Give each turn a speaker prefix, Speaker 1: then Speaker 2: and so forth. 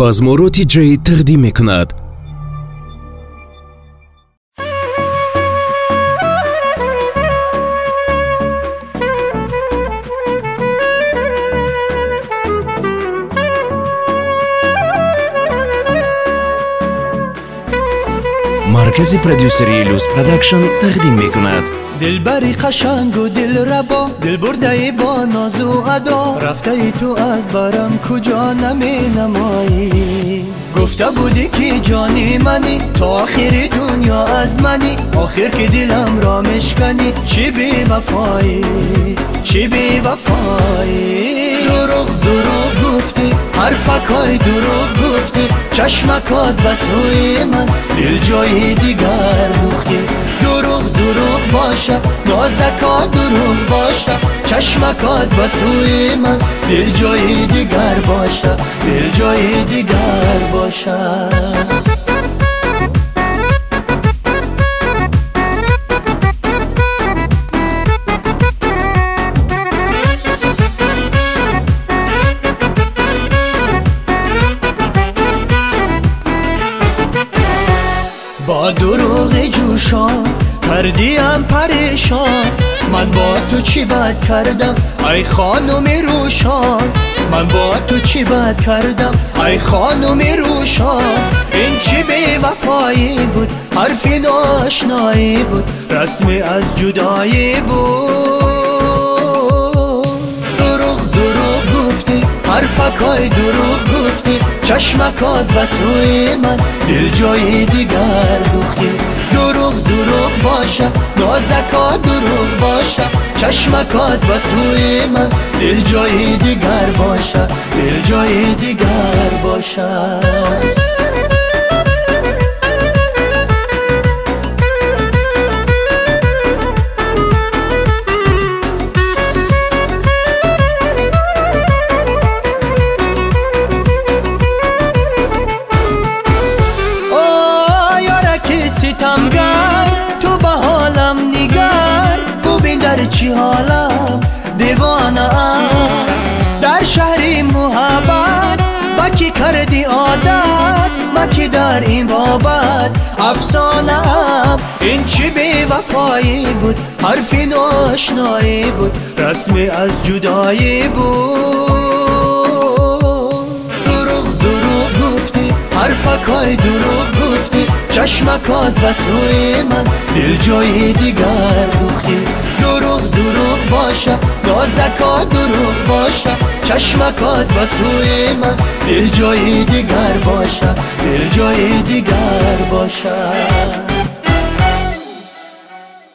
Speaker 1: Базморо TJ тақдим мекунад. Маркази продюсерии Люс Продакшн тақдим мекунад.
Speaker 2: Дилбари қашангу дилрабо, дилбурдаи бо нозу адо, рафтаи ту аз барам куҷо наменамоӣ. Гуфта будӣ ки ҷони манӣ, то охири дунё аз манӣ, охир ки диламро мешканӣ, чӣ бевафоӣ, чӣ бевафоӣ. Дурӯғ дурӯғ гуфтӣ, ҳарфакҳои дурӯғ гуфтӣ, чашмакот ба сӯи ман дил ҷои дигар духтӣ. Дурӯғ дурӯғ боша, нозакот дурӯғ боша, чашмакот ба сӯи ман дил ҷои дигар боша, дил ҷои дигар боша. Бо дурӯғи ҷӯшон кардиам парешон, ман бо ту чӣ бад кардам ай хонуми рӯшон, ман бо ту чӣ бад кардам ай хонуми рӯшон. Ин чӣ бевафоӣ буд, ҳарфи ноошноӣ буд, расме аз ҷудоӣ буд. Дурӯғ дурӯғ гуфтӣ, ҳарфакҳои дурӯғ гуфтӣ, чашмакот ба сӯи ман дил ҷои дигар духтӣ. Дурӯғ дурӯғ боша, нозакот дурӯғ боша, чашмакот ба сӯи ман дил ҷои дигар боша, дил ҷои дигар боша. Ситамгар ту ба ҳолам нигар, бубин дар чӣ ҳолам девонаам. Дар шаҳри муҳаббат ба кӣ кардӣ одат, ма ки дар ин бобат афсонаам. Ин чӣ бевафоӣ буд, ҳарфи ноошноӣ буд, расме аз ҷудоӣ буд. Дурӯғ дурӯғ гуфтӣ, ҳарфакҳои дурӯғ гуфтӣ, чашмакот ба сӯи ман дил ҷои дигар духтӣ. Дурӯғ дурӯғ боша, нозакот дурӯғ боша, чашмакот ба сӯи ман дил ҷои дигар боша, дил ҷои дигар боша.